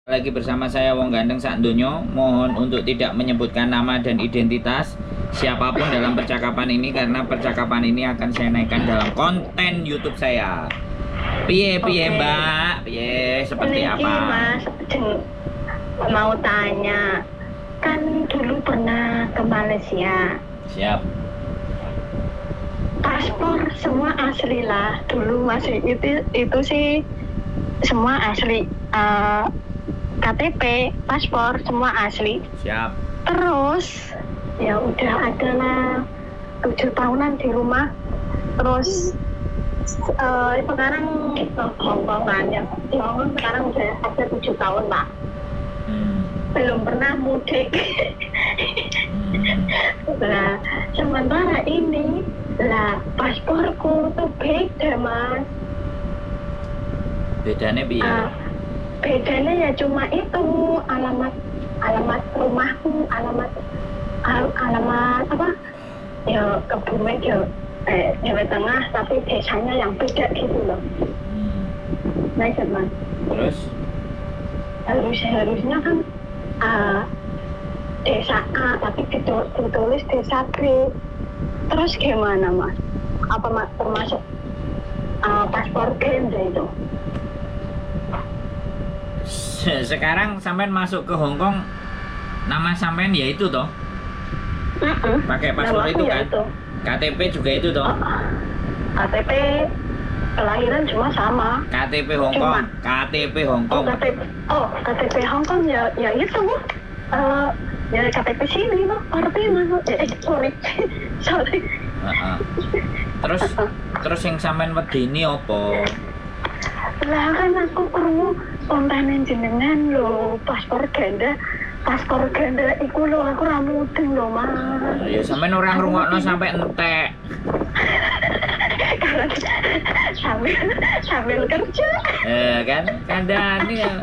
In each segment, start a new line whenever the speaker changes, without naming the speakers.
Lagi bersama saya, Wong Ganteng Sak Donyo. Mohon untuk tidak menyebutkan nama dan identitas siapapun dalam percakapan ini karena percakapan ini akan saya naikkan dalam konten YouTube saya. Piye piye,
Oke.
Mbak? Piye, seperti
Niki,
apa?
Mas, mau tanya. Kan dulu pernah ke Malaysia.
Siap.
Paspor semua asli lah. Dulu masih itu sih semua asli. KTP, paspor semua asli.
Siap.
Terus ya udah ada lah 7 tahunan di rumah. Terus sekarang ke Hongkong kan ya. Di Hongkong sekarang udah ada 7 tahun, Pak. Belum pernah mudik. Nah, sementara ini lah pasporku tuh beda, Mas.
Bedanya piye?
Ah, bedanya ya cuma itu alamat alamat rumahku, alamat alamat apa? Ya Kebumen ya, Jawa Tengah, tapi desanya yang beda gitu loh. Nah, itu, Mas.
Terus?
Harusnya kan desa A, tapi ditulis desa B. Terus gimana, Mas? Apa termasuk paspor ganda itu?
Sekarang sampean masuk ke Hong Kong, nama sampean ya itu toh? Pakai paspor
Namaku
itu
ya
kan?
itu.
KTP juga itu toh?
KTP kelahiran cuma sama.
KTP Hong Kong, KTP Hong
Oh,
Kong.
KTP, oh, KTP Hong Kong ya, ya itu. Ya KTP sini loh, partai, Mas. Sorry, sorry.
Heeh. Terus terus yang sampean wedeni opo?
Lah kan aku krungu kontenen jenengan lho, paspor ganda, paspor ganda iku lho, aku ra mudeng lho, Mas.
Ya sampean ora ngrungokno sampai entek.
Karena sambil sambil kerja.
Eh kan kandhane ya.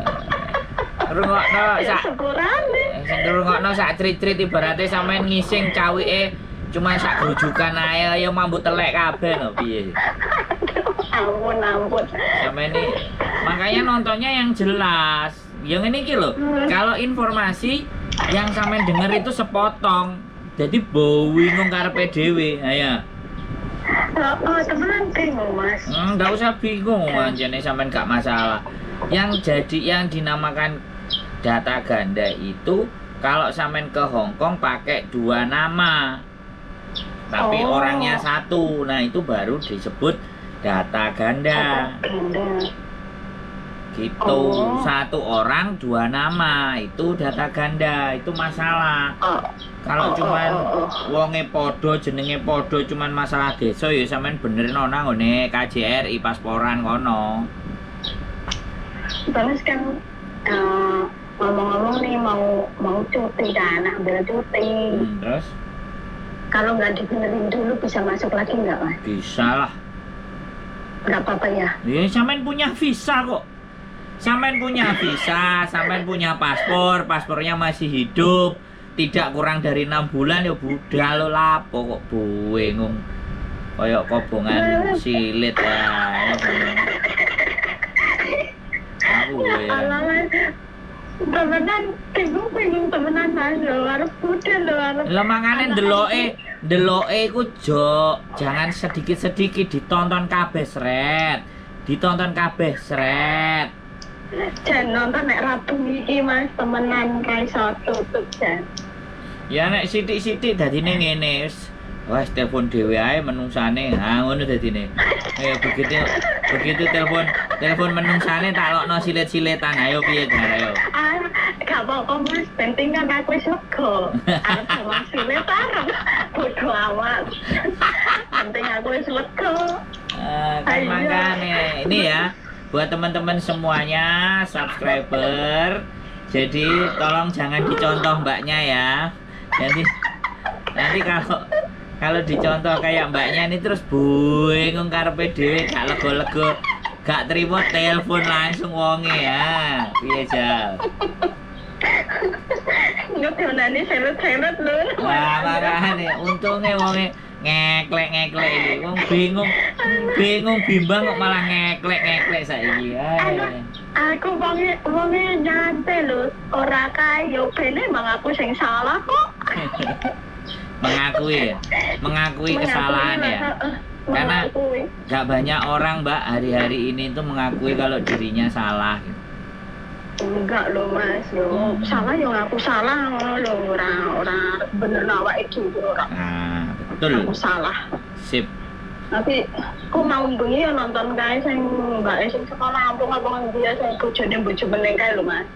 Rungokno
Ya
sak
sepurane.
Sing ngrungokno sak crit-crit, ibarate sampean ngising cawike cuma sak grujukan ae ya mambu telek kabeh lho, piye.
Aduh, ampun ampun.
Sampean ini makanya nontonnya yang jelas. Yang ini ki lho, kalau informasi yang sampean denger itu sepotong, jadi bingung karepe dhewe. Ayo.
Oh, temenan bingung, Mas.
Nggak usah bingung, anjene sampean gak masalah. Yang jadi yang dinamakan data ganda itu kalau sampean ke Hong Kong pakai dua nama, tapi orangnya satu. Nah, itu baru disebut data ganda.
Data ganda.
Gitu.
Oh.
Satu orang dua nama itu data ganda, itu masalah. Kalau cuman wonge podo, jenenge podo, cuman masalah desa ya sampean bener nang nggone KJRI pasporan kono.
Terus kan ngomong-ngomong nih mau mau cuti kan, ambil cuti.
Terus?
Kalau nggak dibenerin dulu bisa masuk lagi nggak, Mas?
Bisa lah.
Nggak apa-apa ya?
Ya sampean punya visa kok. Sampean punya visa, sampean punya paspor, paspornya masih hidup, tidak kurang dari 6 bulan ya budal lo, lapo kok bingung. Kayak kobongan silit ya. Aku
Ya
ya.
Allah, Mas. Temenan bingung bingung temenan, Mas, lho arep budal lho arep.
Lah mangane ndeloke ndeloke iku jo, jangan sedikit-sedikit, ditonton kabeh sret. Ditonton kabeh sret.
Jan nonton nek Rabu iki, Mas, temenan ra iso tutup jan.
Ya nek sithik-sithik dadine ngene wis. Wes telepon dhewe ae menungsane. Ha ngono dadine. Ayo begitu begitu telepon telepon menungsane tak lokno silit-silitan. Ayo piye jar ayo.
Ah, gak apa-apa, Mas, penting kan aku wis lega. Arep sama silit arep bodo amat. Penting aku wis lega.
Eh, kan
Ayo.
makane ini ya buat teman-teman semuanya subscriber. Jadi tolong jangan dicontoh mbaknya ya. Nanti nanti kalau kalau dicontoh kayak mbaknya ini terus bingung karepe dhewe, gak lega-lega, gak terima, telepon langsung wonge ya. Piye jal?
Ngedonane selut-selut lho.
Wah, makane untungnya wonge ngeklek-ngeklek iki. Wong bingung bingung bimbang kok malah ngeklek-ngeklek saiki.
Anu,
Ae.
Aku wonge wonge nyantai lho, ora kaya ben emang aku sing salah kok.
Mengakui ya, mengakui kesalahan ya.
Heeh,
Karena-
mengakui.
Gak banyak orang, Mbak, hari-hari ini tuh mengakui kalau dirinya salah gitu.
Enggak loh, Mas, yo salah yo ngaku salah ngono lho, ora ora bener awake dhewe ora.
Nah, betul.
Aku salah.
Sip.
Tapi aku mau bengi ya nonton kae sing mbak sing sekolah kampung apa dia sing bojone bojo meneng kae lho, Mas.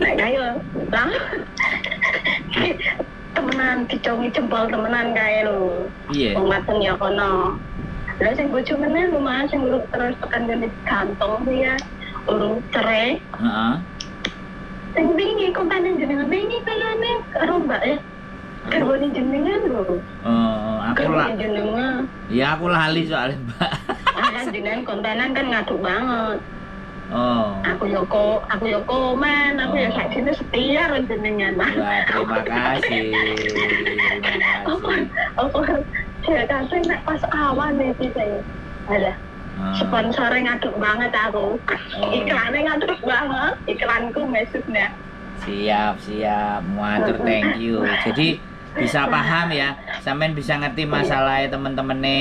Nek kae yo lah. Temenan dicongi jempol temenan kae lho.
Iya.
Wong mateng ya kono. Lah sing bojo meneh lho, Mas, sing urung terus tekan gene gantung kuwi ya. Urung cerai.
Heeh.
Sing wingi kontene jenengan wingi kayane karo mbak e. Garwane jenengan lho.
Oh, aku lah.
Garwane jenengan.
Ya aku lali soalnya, Mbak.
Ah, jenengan kontenan kan ngaduk banget.
Oh.
Aku yo komen, aku yo
Oh.
sakjane setia karo jenengan.
Wah, terima kasih. Terima
Apa
kasih.
apa saya kadang nek pas awan iki saya. Alah,
Ah.
sponsornya ngaduk banget aku.
Oh.
Iklannya ngaduk banget, iklanku maksudnya.
Siap, siap. Muatur, thank you. Jadi bisa paham ya, sampean bisa ngerti masalahnya temen-temene,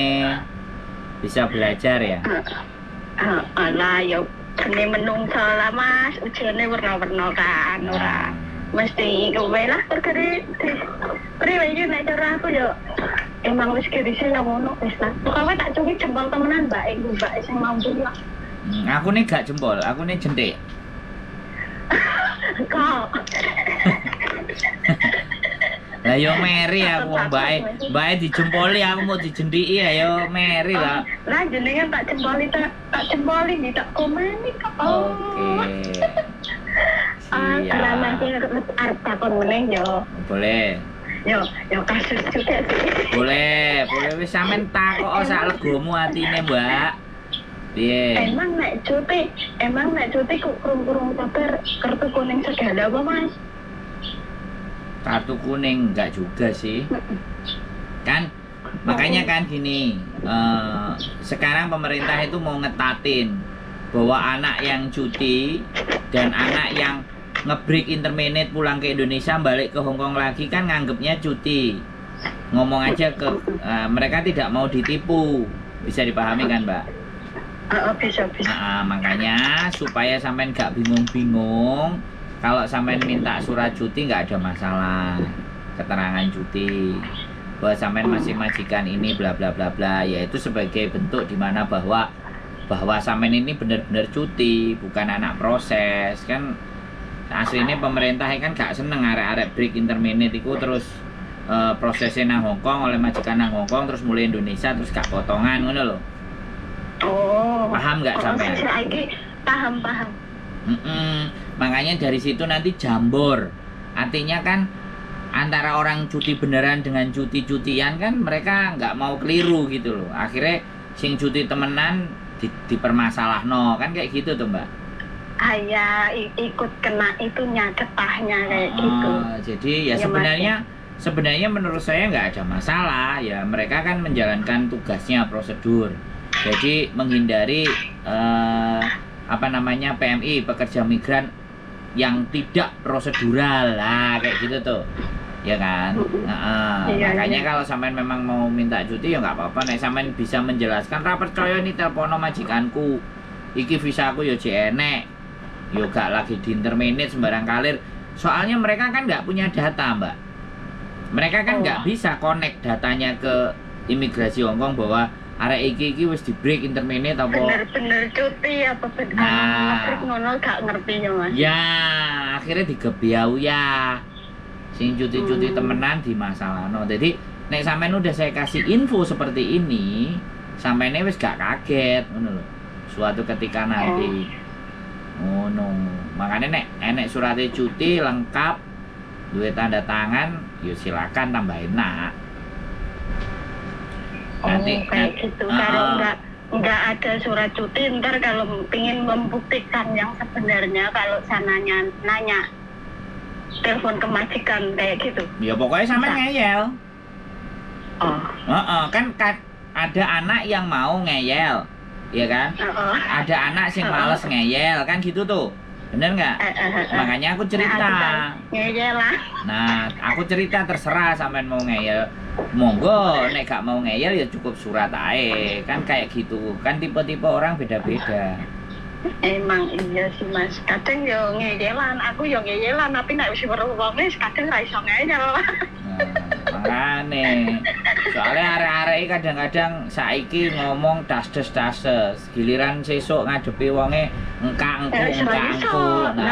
bisa belajar ya.
Ah, alah yo jenenge menungso lah, Mas, ujiane werna-werna kan ora.
Nah,
Mesti kowe lah perkara priwe iki nek cara aku yo emang wis gerise ya ngono wis lah. Pokoke tak cungi jempol temenan mbak iku mbak sing mampu lah.
Aku nih gak jempol, aku nih jentik.
Kok
Lah yo meri aku wong mbake, mbake dijempoli aku mau dijendiki ya yo meri lah.
Lah jenengan tak jempoli tak tak jempoli di tak komeni kok.
Oke.
Ah, karena
Siap.
aku arep takon meneh yo.
Boleh.
Yo, yo kasus juga sih.
Boleh, boleh wis sampean takok sak legomu atine, Mbak. Piye?
Emang nek cuti kok kurung-kurung kabar kartu kuning segala apa, Mas?
Kartu kuning enggak juga sih. Kan makanya kan gini, sekarang pemerintah itu mau ngetatin bahwa anak yang cuti dan anak yang ngebreak interminate pulang ke Indonesia balik ke Hong Kong lagi kan nganggepnya cuti. Ngomong aja ke mereka tidak mau ditipu. Bisa dipahami kan, Mbak?
Heeh, bisa bisa.
Nah, makanya supaya sampean gak bingung-bingung, kalau sampean minta surat cuti nggak ada masalah. Keterangan cuti bahwa sampean masih majikan ini bla bla bla bla, yaitu sebagai bentuk dimana bahwa bahwa sampean ini benar-benar cuti, bukan anak proses kan. Aslinya pemerintah kan gak seneng arek-arek break interminate itu terus prosesnya nang Hong Kong oleh majikan nang Hong Kong terus mulai Indonesia terus gak potongan ngono loh.
Oh.
Paham nggak
Oh,
sampean?
saiki paham paham.
Makanya dari situ nanti jambor. Artinya kan antara orang cuti beneran dengan cuti-cutian kan mereka nggak mau keliru gitu loh. Akhirnya sing cuti temenan dipermasalahno kan kayak gitu tuh, Mbak.
Ah, ya ikut kena itunya getahnya kayak gitu.
Ah, jadi ya
Ya, Mas,
sebenarnya sebenarnya menurut saya nggak ada masalah ya, mereka kan menjalankan tugasnya prosedur. Jadi menghindari apa namanya PMI, pekerja migran yang tidak prosedural lah kayak gitu tuh. Ya kan? Nah,
Iya,
makanya
iya.
kalau sampean memang mau minta cuti ya nggak apa-apa. Nek sampean bisa menjelaskan, ra percaya nih telepono majikanku. Iki visa aku yo jek enek. Yo gak lagi di terminate sembarang kalir. Soalnya mereka kan nggak punya data, Mbak. Mereka kan nggak bisa connect datanya ke imigrasi Hong Kong bahwa arek iki iki wis di break interminate apa.
Bener-bener cuti apa bener
Nah.
ngono gak ngerti ya, Mas.
Ya, akhirnya digebiau ya. Sing cuti-cuti temenan di masalahno. Jadi nek sampean udah saya kasih info seperti ini, sampean wis gak kaget ngono lho. Suatu ketika nanti. Ngono. Makanya nek enek suratnya cuti lengkap, duwe tanda tangan, yo silakan tambah enak. Nanti
Oh, kayak gitu.
Ah,
Kalau
ah.
nggak ada surat cuti, ntar kalau ingin membuktikan yang sebenarnya, kalau sananya nanya, telepon ke majikan kayak gitu.
Ya pokoknya sampean
Bisa.
ngeyel.
Oh,
Heeh, kan, kan ada anak yang mau ngeyel, ya kan?
Heeh.
Ada anak sing males ngeyel, kan gitu tuh. Bener nggak?
Eh, eh, eh, eh.
Makanya aku
Nah,
cerita.
aku kan ngeyel lah.
Nah, aku cerita terserah sampean mau ngeyel. Monggo, nek gak mau ngeyel ya cukup surat ae. Kan kayak gitu. Kan tipe-tipe orang beda-beda.
Emang iya sih, Mas. Kadang yo ngeyelan, aku yo ngeyelan, tapi nek wis weruh wonge kadang ra iso ngeyel.
Nah, makane. Soalnya arek-arek iki kadang-kadang saiki ngomong das-des das-des. Giliran sesuk ngadepi wonge engkak-engku
Eh, wis ra iso.
engkak-engku. Nah,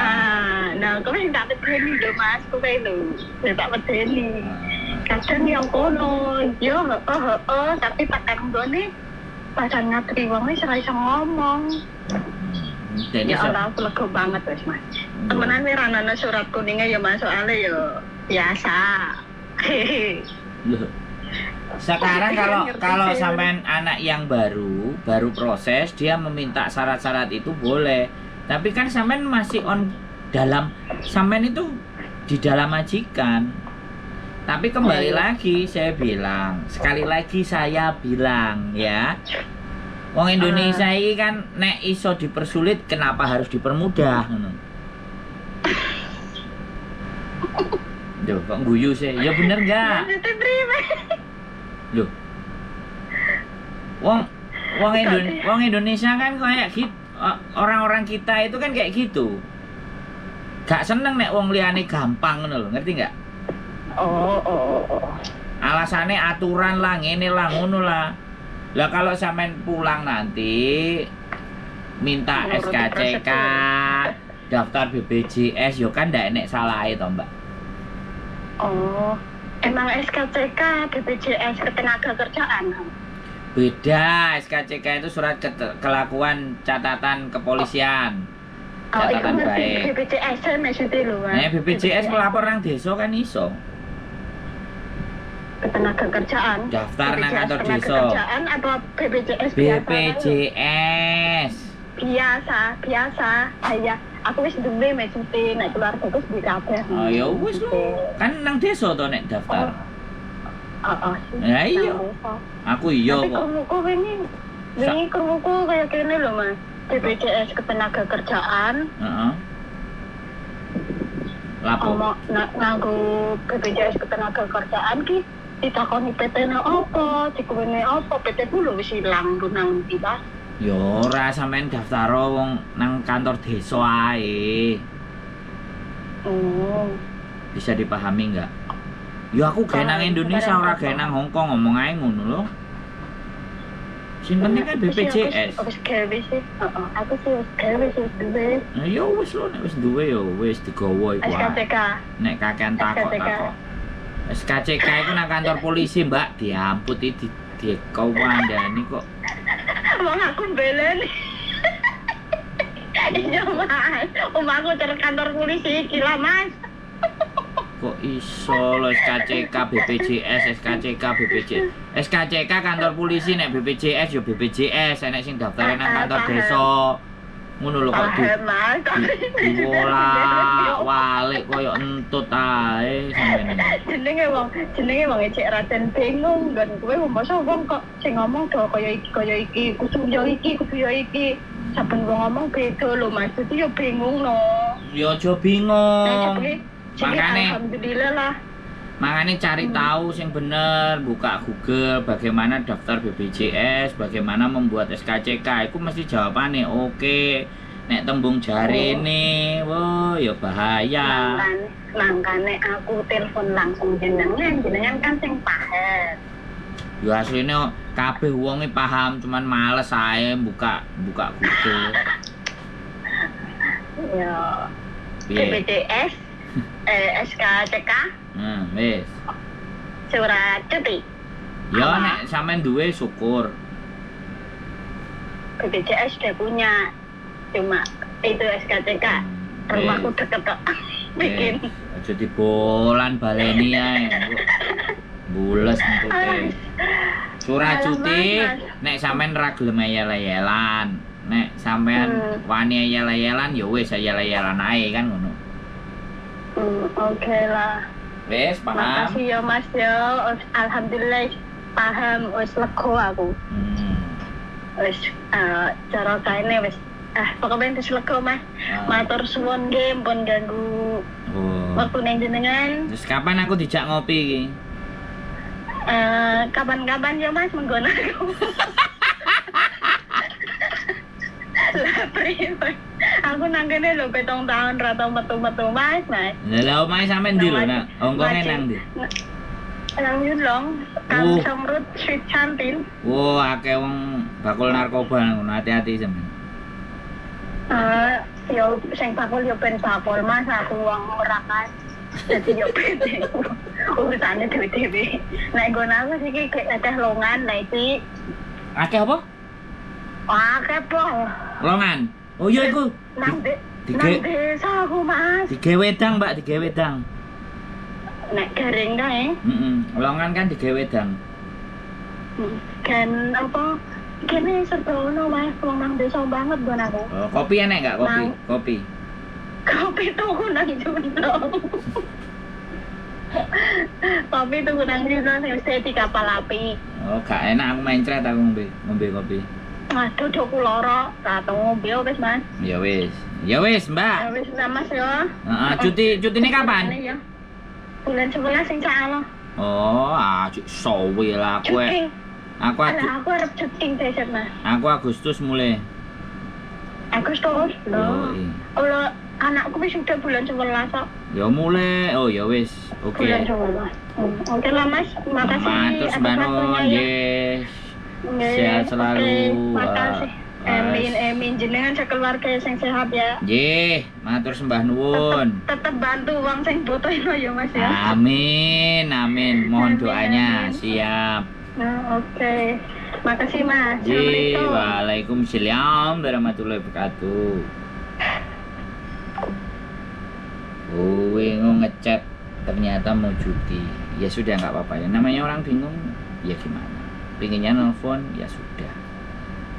Nah, nah, kowe sing tak medeni lho, Mas, kowe lho. Sing tak medeni.
Nah.
Kadang yang kono, yo heeh heeh, tapi tekan nggone pas ngadepi wonge wis ra iso ngomong.
Jadi
Ya Allah, aku lega banget wis, Mas. Temenan wis ra ana surat kuningnya ya, Mas, soalnya yo biasa.
Loh. Sekarang kalau
Ngerti
kalau
saya.
sampean anak yang baru, baru proses, dia meminta syarat-syarat itu boleh. Tapi kan sampean masih on dalam, sampean itu di dalam majikan. Tapi kembali lagi saya bilang, sekali lagi saya bilang ya. Wong Indonesia ini kan nek iso dipersulit kenapa harus dipermudah ngono. Duh, kok guyu sih? Ya bener nggak?
Maksudnya priwe?
Loh. Wong wong wong Indonesia kan kayak gitu, orang-orang kita itu kan kayak gitu. Gak seneng nek wong liyane gampang ngono lho, ngerti nggak?
Oh.
Alasannya aturan lah, ngene lah, ngono lah. Lah kalau sampean pulang nanti minta
Menuruti
SKCK, daftar BPJS, yo kan ndak enek salahe to, Mbak.
Oh, emang SKCK BPJS Ketenagakerjaan?
Beda, SKCK itu surat kelakuan catatan kepolisian.
Oh, iku
Catatan
ngerti
baik.
BPJS maksudnya lho, Mas.
Nah, BPJS melapor nang desa kan iso.
Ketenagakerjaan.
Daftar nang
BPJS
kantor desa.
Ketenagakerjaan atau BPJS biasa?
BPJS.
Biasa, biasa. Iya, aku wis duwe maksudnya nek keluarga wis duwe kabeh.
Oh ya wis lho. Kan nang desa to nek daftar.
Oh, sih.
Ya iya.
Nang desa.
Aku iya
Tapi
kok.
krunguku wingi, wingi krunguku kaya kene lho, Mas. BPJS Ketenagakerjaan
Heeh. Lapo?
omong nganggo BPJS Ketenagakerjaan ki ditakoni PT-ne apa, dikuwene apa, PT ku lho wis ilang lho nang ndi, Mas.
Ya ora, sampean daftar wong nang kantor desa ae.
Oh.
Bisa dipahami nggak? Ya aku gawe nang
Paham,
Indonesia
paham,
ora gawe
paham.
nang Hong Kong, ngomong ae ngono lho. Sing penting kan BPJS.
Aku wis gawe sih. Heeh, aku sih wis gawe sih, wis duwe.
Nah, ya wis lho, nek wis duwe ya wis digawa iku ae.
SKCK.
Nek kakean takok-takok. SKCK iku nang kantor polisi, Mbak, diamput iki di kandhani kok.
Wong aku beleni. Iya, Mas. Omahku cara kantor polisi iki lah, Mas.
Kok iso lho SKCK BPJS, SKCK BPJS. SKCK kantor polisi, nek BPJS ya BPJS, enek sing daftare nang kantor desa. Ngono lho kok di
Paham, Mas.
diwolak-walik koyo entut ae sampeyan.
Jenenge wong ecek raden bingung nggon kowe, masa wong kok sing ngomong do kaya iki kudu yo iki, kudu yo iki, saben wong ngomong beda lho, Mas, dadi yo bingung no.
Ya aja
Nah,
bingung.
jadi alhamdulillah lah.
Makanya cari tahu sing bener, buka Google bagaimana daftar BPJS, bagaimana membuat SKCK, itu mesti jawabannya oke. Nek tembung jarene, wah ya bahaya.
Makane makane aku telepon langsung jenengan, jenengan kan sing paham.
Ya asline kabeh wonge paham, cuman males ae buka buka Google.
Ya
Piye?
BPJS, SKCK,
Wis.
Surat cuti.
Ya
Apa?
nek sampean duwe syukur.
BPJS udah punya, cuma itu SKCK rumahku deket kok bikin.
Wis. Aja dibolan baleni ae. Bules entute. Surat
Alah,
cuti
Mas.
nek sampean ra gelem eyel-eyelan. Nek sampean wani eyel-eyelan ya wis eyel-eyelan ae kan ngono.
Oke lah.
Wis paham?
Makasih ya, Mas, ya. Alhamdulillah paham, wis lega aku. Wis cara kaene wis Ah, pokoknya wis lega, Mas.
Ah.
Matur suwun nggih pun ganggu
Oh.
waktu neng jenengan.
Terus kapan aku dijak ngopi iki?
Eh, kapan-kapan ya, Mas, menggon aku. Lah priwe? Aku nang kene lho 7 tahun ra tau metu-metu, Mas, Mas.
Lah lah omahe sampean ndi lho, Nak? Hongkonge nang ndi?
Nang Yuen Long, Kang
Oh.
Samrut Sweet Cantin.
Wah, akeh wong bakul narkoba nang kono, hati-hati sampean.
Eh, yo sing bakul yo ben bakul, Mas, aku wong ora kan. Dadi yo ben urusane dhewe-dhewe. Nek nggon aku siki akeh longan, nek iki
Akeh apa?
akeh po.
Longan. Oh iya iku.
Nang nang desa aku, Mas.
Digawe wedang, Mbak, digawe wedang.
Nek garing kae.
Heeh, longan kan digawe wedang.
Kan apa kene serba ono, Mas, wong nang desa banget nggon aku.
Oh, kopi enek nggak kopi?
Nang.
Kopi.
Kopi tuku nang Juno. Kopi tuku nang Juno sing wis di kapal api.
Oh, gak enak aku mencret aku ngombe ngombe kopi.
Aduh, dok loro, ra tau ngombe wis, Mas.
Ya wis. Ya wis, Mbak.
Ya wis lah, Mas, ya.
Heeh, cuti cutine kapan?
Ya. Bulan 11 insyaallah.
Oh, ah cuk suwe lah aku.
Cuti.
Aku
Alah, aku arep cuti besok, Mas.
Aku Agustus mulai.
Agustus. Lho.
Yoi.
Allah, anakku wis sudah bulan 11 kok.
Ya mulai. Oh, ya wis. Oke.
Bulan 11. Oke lah, Mas, makasih
Matur
atas
sembah
waktunya
nuwun,
ya.
nggih.
Nggih,
Sehat selalu.
oke, makasih.
Ah,
Amin, amin. Jenengan sekeluarga sing sehat ya.
Nggih, matur sembah nuwun.
Tetep bantu wong sing butuh ya, Mas, ya.
Amin, amin. Mohon
Amin,
doanya.
amin.
Siap.
Nah, oke. Makasih, Mas.
Nggih,
Assalamualaikum.
waalaikumsalam warahmatullahi wabarakatuh. Kowe ngechat ternyata mau cuti. Ya sudah nggak apa-apa ya. Namanya orang bingung, ya gimana? Pinginnya nelfon, ya sudah.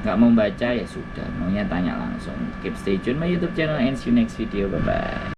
Nggak mau baca, ya sudah. Maunya tanya langsung. Keep stay tune my YouTube channel and see you next video. Bye bye.